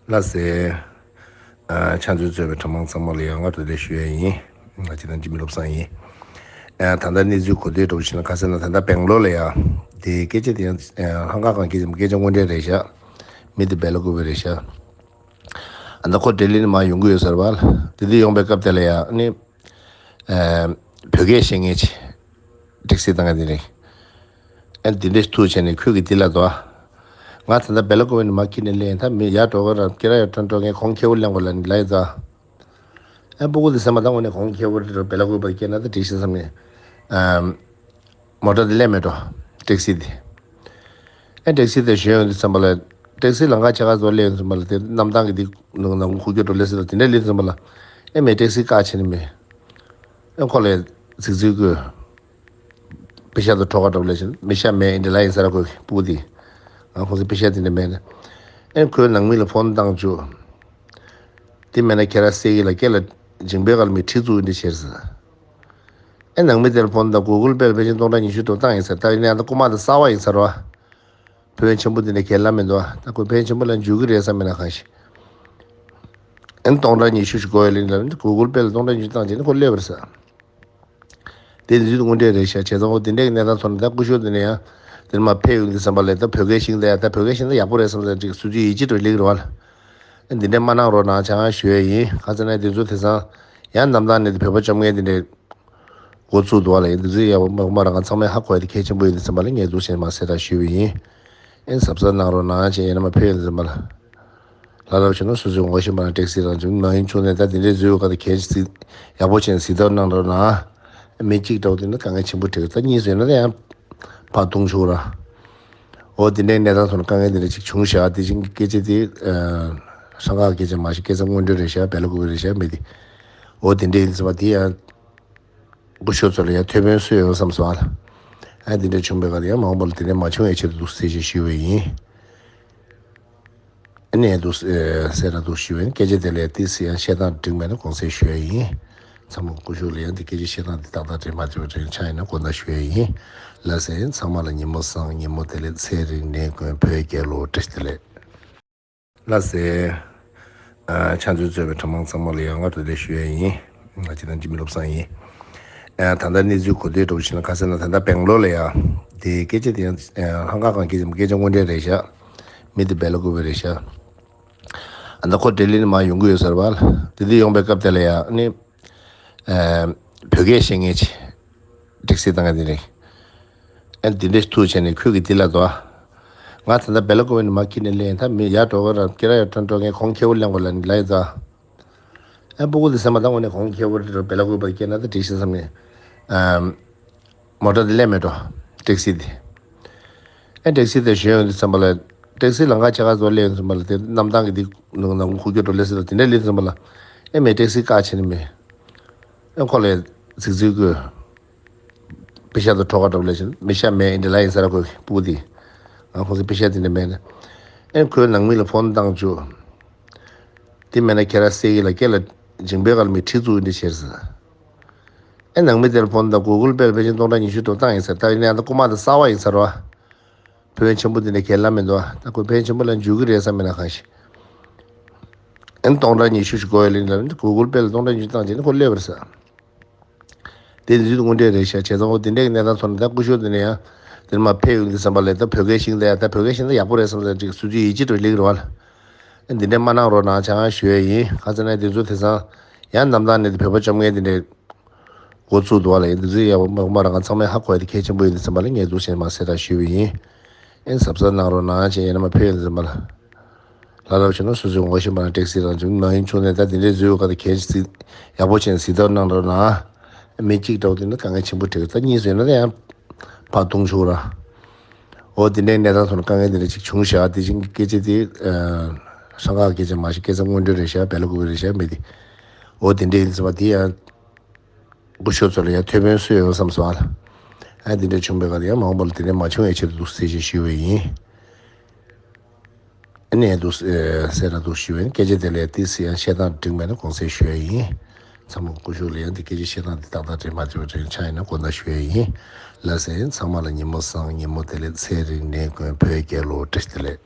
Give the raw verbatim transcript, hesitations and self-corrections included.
ལགས་སེ། ཨ། ཕྱག་མཛོད་གཙོས་པའི་གྲྭ་མང་ཚང་མ་ལ་ཡང་སྔ་དྲོ་བདེ་ལེགས་ཞུ་ཡས་ཡིན། ང་སྤྱིར་བཏང་འཇིགས་མེད་བློ་བཟང་ཡིན། ཨ། ད་ལྟ་གནས་ཚུལ་གོ་བསྡུར་འདྲ་པོ་ཞིག་ན་ཁ་སང་ན་ད་ལྟ་སྦེང་ལོར་ལ་ཡ། དེ་སྐད་ཆ་དེ་ཡང་ལྷག་དཀར་ཁང་སྐད་ཆ་སྐད་ཆ་དངོས་འབྲེལ་རེད་ཤག་མི་དེ་སྦེ་ལ་སྐུ་བའི་རེད་ཤག་ཨ། ད་ཁོ་ལྡི་ལི་ནས་མར་ཡོང་གི་ཡོད་ས་རེད་པ། ལྡི་ལི་ཡོང་པའི་སྐབས་དེ་ལ་ཡ་ནི། ཨ། བོད་སྐད་བཤད་མཁན་ཅིག་ཊེག་སི་བཏང་མཁན་དེ་རེད། ཨ། འདི་འདྲས་ཐུག་བྱས་ནས་ཁོས་ཀྱིས་འདི་ལ་དོ། ང་ད་ལྟ་སྦེ་ལ་སྐུ་བའི་ནས་མར་ཁྱེར་ནས་སླེབས་ཡིན། ད་མི་ཡར་འགྲོ་གི་ར་སྐེ་ར་ཡར་ཐོན་འགྲོ་མཁན་གོང་ཁེ་པོ་ལེན་དགོས་ལབ་ནས་ལབ་ཡོད་ད། ཨ། སྤུ་གུ་དེ་སེམས་པ་ད་དངོས་གནས་གོང་ཁེ་པོ་རེད། སྦེ་ལ་སྐུ་བ་སྐྱེས་ན་ད་འགྲིག་ཤག་བསམ་ནས། ཨ། མོ་ཊ་དེ་སླེབས་མེད་འགྲོ། ཊེག་སི་དེ། ཨེ། ཊེག་སི་དེ་ཞོན་ཡོང་དུས་ཙམ་པ་ལ། ཊེག་སི་ལམ་ཁ་ཕྱེད་ཀ་ཙམ་སླེབས་ཡོང་དུས་ཙམ་པ་ལ་དེ་གནམ་ཐང་གི་དེ་ནང་ནང་ཁུག་ཀྱོག་འགྲོ་ལེ་སི་ལ་དེ་འདྲ་སླེབས་དུས་ཙམ་པ་ལ། ཨེ་མས་ཊེག་སི་བཀག་བྱས་ནས་མས། ཨེ་ཁོ་ལ་རྫིག་རྫིག་གོ། པེ་ཤག་དང་ཁྲོ་ཁ་འགྲོ་ལེ་ཤི་མི་ཤ་མེད་འདི་ལ་ཡིན་ས་ར་ཁོ་གི་སྤུ་གུ་དེ། ང་ཁོང་ཚོ་པེ་ཤག་དེ་འདྲ་མེད་ནས། ཨེ་ཁོའི་ནང་མི་ལ་ཕོན་བཏང་བཅུག་དེ་མེད་ན་ཁྱེད་རང་སེ་གི་ལ་སྐད་ལ་འཇིང་པའི་སྒང་ལ་མི་ཁྲི་ཚུགས་འདི་བྱེད་ཟེར། ཨེ་ནང་མི་དེར་ཕོན་དང་གུ་གུལ་པེ་ལ་ཕལ་ཆེར་སྟོང་ཕྲག་ཉི་ཤུ་འགྲོ་བཏང་ཡིན་ཟེར། ད་ཡིན་ན་ཡང་ད་རྐུ་མ་དེ་གསར་པ་ཡིན་ས་རེད་བ། ཕན་ཡོན་ཆེན་པོ་དེ་འདྲ་གལ་ལ་མི་འདུག་ད་ཁོ་ཕན་ཡོན་ཆེན་པོ་ལ་འཇུག་གི་རེད་བསམ་མེད་ན་གང་ཞིག་ཨེ་སྟོང་ཕྲག་ཉི་ཤུ་ཞིག་དགོས་ཡོད་ལེ་ལ་གུ་གུལ་པེ་ལ་སྟོང་ཕྲག་ཉི་ཤུ་བཏང་བྱས་ནས་ཁོ་སླེབས་པ་རེད་ཟེར། དེ་འདི་དངོས་འབྲེལ་རེད་ཤག་བྱས་ཙང་འོ་དེ་འདྲའི་གནས་སྟངས་ཐོག་ནས་ད་སྐུ་ཞབས་དེ་ནས་ཡང་དེར་མར་ཕེབས་ཡོང་དུས་ཙམ་པ་ལ་ད་བོད་སྐད་ཤེས་ཀྱི་ཡ། ད་བོད་སྐད་ཤེས་ན་ཡག་པོ་རེད་བསམ་ཙང་ཅིག་སྲིད་ཇུས་ཡིད་ཆེས་འགྲོ་ལེགས་རེད་བ་ལ། ཨ། འདི་འདྲའི་མ་གནང་རོགས་གནང་བྱ་ཞུ་ཡས་ཡིན། གང་ཟེར་ན་དེ་ཚོ་དེང་སང་ཡང་གནམ་ཐང་ནས་བོད་པ་བཅོམ་མཁན་དེ་འདྲའི་འགོ་བཙུགས་འདུག་བ་ལ། ཡིན་དེ་ཚོ་ཡག་པོ་མ་རང་ཚང་མས་ཧ་གོ་ཡ་དེ་གལ་ཆེན་པོ་ཡིན་དུས་ཙམ་པ་ལ་ངས་འདུག་སེ་མར་གསལ་བསྒྲགས་ཞུས་པ་ཡིན། ཨེ་གཟབ་གཟབ་གནང་རོགས་གནང་བྱས་ཡིན་ན་མར་ཕེབས་ཡོང་དུས་ཙམ་པ་ལ། ལ་ལ་བྱུང་ན་སོ་སོའི་ངོ་ཤེས་པ་ན་ཊེག་སི་རང་བྱུང་མ་ཡིན་བྱུང་ནས་ད་དེ་འདྲའི་བཟོས་ཡོད་ག་ད་གལ་ཆེ་ཡག་པོ་བྱས་ནས་གཟིགས་ཐབས་གནང་རོགས་གནང་། མི་གཅིག་འདྲ་བོ་དེ་ནི་དཀའ་ངལ་ཆེན་པོ་འཕྲད་ད་གཉིས་བཟོས་ན་ད་ཡང་ཕར་ལྟུང་ཆོག་ར། འོ་དེ་འདྲའི་གནས་སྟངས་ཐོག་ནས་དཀའ་ངལ་དེ་འདྲ་ཅིག་བྱུང་བཞག་དེ་བཞིན་གྱི་སྐད་ཆ་དེ་ཨ་སྲང་ཁག་སྐད་ཆ་མ་ཞིག་སྐད་ཆ་དངོས་འབྲེལ་རེད་ཤག་བེ་ལ་ཀུ་བེ་རེད་ཤག་མི་དེ། འོ་དེ་འདྲའི་ཡིན་ཟེར་བ་དེ་ཡང་སྐུ་ཞབས་ཚོ་ལ་ཡང་ཐེ་ཕན་སུ་ཡོང་བསམ་སོང་ཨ་ལ། ཨ་དེ་འདྲ་བྱུང་བའི་ཁར་ཡང་མ་འོངས་པ་ལ་དེ་འདྲ་མ་བྱུང་བའི་ཆེད་དུ་འདུག་སེ་ཞེས་ཞུས་པ་ཡིན། ཨ་ནི་འདུག་སེ་གསལ་བསྒྲགས་འདུག་ཞུས་པ་ཡིན། སྐད་ཆ་དེ་ལས་ཏོག་ཙམ་ཡང་བཤད་སྟངས་འགྲིག་མེད་ན་དགོངས་སེལ་ཞུ་ཡ་ཡིན། ཚང་མ་སྐུ་ཞབས་ལ་ཡང་འདི་སྐད་ཆ་བཤད་སྟངས་འདི་ཏག་ཏག་འགྲིག་མ་འགྲིག་པ་འདྲ་ཆགས་ཡིན་ན་དགོངས་དག་ཞུ་ཡ་ཡིན། ལགས་སེ། ཚང་མ་ལ་ཉིན་མོ་བཟང་། ཉིན་མོ་བདེ་ལེགས། ཚེ་རིང་ནད་ཀུན་བོད་རྒྱལ་ལོ། བཀྲ་ཤིས་བདེ་ལེགས། ལགས་སེ། ཨ་ཕྱག་མཛོད་གཙོས་པའི་གྲྭ་མང་ཚང་མ་ལ་ཡང་སྔ་དྲོ་བདེ་ལེགས་ཞུ་ཡས་ཡིན། ང་སྤྱིར་བཏང་འཇིགས་མེད་བློ་བཟང་ཡིན། ཨ་ད་ལྟ་གནས་ཚུལ་གོ་བསྡུར་འདྲ་པོ་ཞིག་ན་ཁ་སང་ན་ད་ལྟ་སྦེང་ལོར་ལ་ཡ། དེ་སྐད་ཆ་དེ་ཡང་ལྷག་དཀར་ཁང་སྐད་ཆ་སྐད་ཆ་དངོས་འབྲེལ་རེད་ཤག་མི་དེ་བེ་ལ་ཀུ་བེ་རེད་ཤག་ཨ་ད་ཁོ་ལྡི་ལི་ནས་མར་ཡོང་གི་ཡོད་ས་རེད་པ། ལྡི་ལི་ཡོང་པའི་སྐབས་དེ་ལ་ཡ་ནི། ཨ་བོད་སྐད་བཤད་མཁན་ཅིག་ཊེག་སི་བཏང་མཁན་དེ་རེད། ཨ་འདི་འདྲས་ཐུག་བྱས་ནས་ཁོས་ཀྱིས་འདི་ལ་དོ། ང་ད་ལྟ་བེ་ལ་ཀུ་བེ་ནས་མར་ཁྱེར་ནས་སླེབས་ཡིན། ད་མི་ཡར་འགྲོ་གི་ར་སྐེ་ར་ཡར་ཐོན་འགྲོ་མཁན་གོང་ཁེ་པོ་ལེན་དགོས་ལབ་ནས་ལབ་ཡོད་ད། ཨ་སྤུ་གུ་དེ་སེམས་པ་ད་དངོས་གནས་གོང་ཁེ་པོ་རེད། བེ་ལ་ཀུ་བེ་སྐྱེས་ན་ད་འགྲིག་ཤག་བསམ་ནས། ཨ་མོ་ཊ་དེ་སླེབས་མེད་འགྲོ། ཊེག་སི་དེ། ཨེ་ཊེག་སི་དེ་ཞོན་ཡོང་དུས་ཙམ་པ་ལ། ཊེག་སི་ལམ་ཁ་ཕྱེད་ཀ་ཙམ་སླེབས་ཡོང་དུས་ཙམ་པ་ལ་དེ་གནམ་ཐང་གི་དེ་ནང་ནང་ཁུག་ཀྱོག་འགྲོ་ལེ་སི་ལ་དེ་འདྲ་སླེབས་དུས་ཙམ་པ་ལ། ཨེ་མས་ཊེག་སི་བཀག་བྱས་ནས་མས། ཨེ་ཁོ་ལ་རྫིག་རྫིག་གོ། པེ་ཤག་དང་ཁྲོ་ཁ་འགྲོ་ལེ་ཤི་མི་ཤ་མེད་འདི་ལ་ཡིན་ས་ར་ཁོ་གི་སྤུ་གུ་དེ། ང་ཁོང་ཚོ་པེ་ཤག་དེ་འདྲ་མེད་ནས། ཨེ་ཁོའི་ནང་མི་ལ་ཕོན་བཏང་བཅུག་དེ་མེད་ན་ཁྱེད་རང་སེ་གི་ལ་སྐེ་ལ་འཇིང་པའི་སྒང་ལ་མི་ཁྲི་བཙུགས་འདི་བྱེད་ཟེར། ཨེ་ནང་མི་དེར་ཕོན་དང་གུ་གུལ་པེ་ལ་ཕལ་ཆེར་སྟོང་ཕྲག་ཉི་ཤུ་འགྲོ་བཏང་ཡིན་ཟེར། ད་ཡིན་ན་ཡང་ད་རྐུ་མ་དེ་གསར་པ་ཡིན་ས་རེད་བ། ཕན་ཡོན་ཆེན་པོ་དེ་འདྲ་གལ་ལ་མི་འདུག་ད་ཁོས་ཕན་ཡོན་ཆེན་པོ་ལ་འཇུག་གི་རེད་བསམ་མེད་ན་གང་ཞིག་ཨེ་སྟོང་ཕྲག་ཉི་ཤུ་ཞིག་དགོས་ཡོད་ལེ་ལ་གུ་གུལ་པེ་ལ་སྟོང་ཕྲག་ཉི་ཤུ་བཏང་བྱས་ནས་ཁོ་སླེབས་པ་རེད་ཟེར། དེ་འདི་དངོས་འབྲེལ་རེད་ཤག་བྱས་ཙང་འོ་དེ་འདྲའི་གནས་སྟངས་ཐོག་ནས་ད་སྐུ་ཞབས་དེ་ནས་ཡང་དེར་མར་ཕེབས་ཡོང་དུས་ཙམ་པ་ལ་ད་བོད་སྐད་ཤེས་ཀྱི་ཡ། ད་བོད་སྐད་ཤེས་ན་ཡག་པོ་རེད་བསམ་ཙང་ཅིག་སྲིད་ཇུས་ཡིད་ཆེས་འགྲོ་ལེགས་རེད་བ་ལ། འདི་འདྲའི་མ་གནང་རོགས་གནང་བྱ་ཞུ་ཡས་ཡིན། གང་ཟེར་ན་དེ་ཚོ་དེང་སང་ཡང་གནམ་ཐང་ནས་བོད་པ་བཅོམ་མཁན་དེ་འདྲའི་འགོ་བཙུགས་འདུག་བ་ལ། ཡིན་དེ་ཚོ་ཡག་པོ་མ་རང་ཚང་མས་ཧ་གོ་ཡ་དེ་གལ་ཆེན་པོ་ཡིན་དུས་ཙམ་པ་ལ་ངས་འདུག་སེ་མར་གསལ་བསྒྲགས་ཞུས་པ་ཡིན། ཨེ་གཟབ་གཟབ་གནང་རོགས་གནང་བྱས་ཡིན་ན་མར་ཕེབས་ཡོང་དུས་ཙམ་པ་ལ། ལ་ལ་བྱས་ན་སོ་སོའི་ངོ་ཤེས་པ་ན་ཊེག་སི་རང་བྱུང་མ་ཡིན་བྱུང་ནས་ད་དེ་འདྲའི་བཟོས་ཡོད་ག་ད་གལ་ཆེ་ཡག་པོ་བྱས་ནས་གཟིགས་ཐབས་གནང་རོགས་གནང་། མི་གཅིག་འདྲ་བོ་དེ་ནི་དཀའ་ངལ་ཆེན་པོ་འཕྲད་ཀྱི་ད་གཉིས་བཟོས་ན་ད་ཡང་ཕར་ལྟུང་ཆོག་ར། འོ་དེ་འདྲའི་གནས་སྟངས་ཐོག་ནས་དཀའ་ངལ་དེ་འདྲ་ཅིག་བྱུང་བཞག་དེ་བཞིན་གྱི་སྐད་ཆ་དེ་སྲང་ཁག་སྐད་ཆ་མ་ཞིག་སྐད་ཆ་དངོས་འབྲེལ་རེད་ཤག་བེ་ལ་ཀུ་བེ་རེད་ཤག་མི་དེ། འོ་དེ་འདྲའི་ཡིན་ཙམ་པ་དེ་ཡང་སྐུ་ཞབས་ཚོ་ལ་ཡང་ཐེ་ཕན་སུ་ཡོང་བསམ་སོང་ཨ་ལ། ཨ་དེ་འདྲ་བྱུང་བའི་ཁར་ཡང་མ་འོངས་པ་ལ་དེ་འདྲ་མ་བྱུང་བའི་ཆེད་དུ་འདུག་སེ་ཞེས་ཞུ་བ་ཡིན། ཨ་ནི་འདུག་སེ་གསལ་བསྒྲགས་འདུག་ཞུ་བ་ཡིན། སྐད་ཆ་དེ་ལས་ཏོག་ཙམ་ཡང་བཤད་སྟངས་འགྲིག་མེད་ན་དགོངས་སེལ་ཞུ་ཡ་ཡིན། ཚང་མ་སྐུ་ཞབས་ལ་ཡང་འདི་སྐད་ཆ་བཤད་སྟངས་འདི་ཏག་ཏག་འགྲིག་མ་འགྲིག་པ་འདྲ་ཆགས་ཡིན་ན་དགོངས་དག་ཞུ་ཡ་ཡིན། ལགས་སེ། ཚང་མ་ལ་ཉིན་མོ་བཟང་། ཉིན་མོ་བདེ་ལེགས། ཚེ་རིང་ནད་ཀུན་བོད་རྒྱལ་ལོ། བཀྲ་ཤིས་བདེ་ལེགས།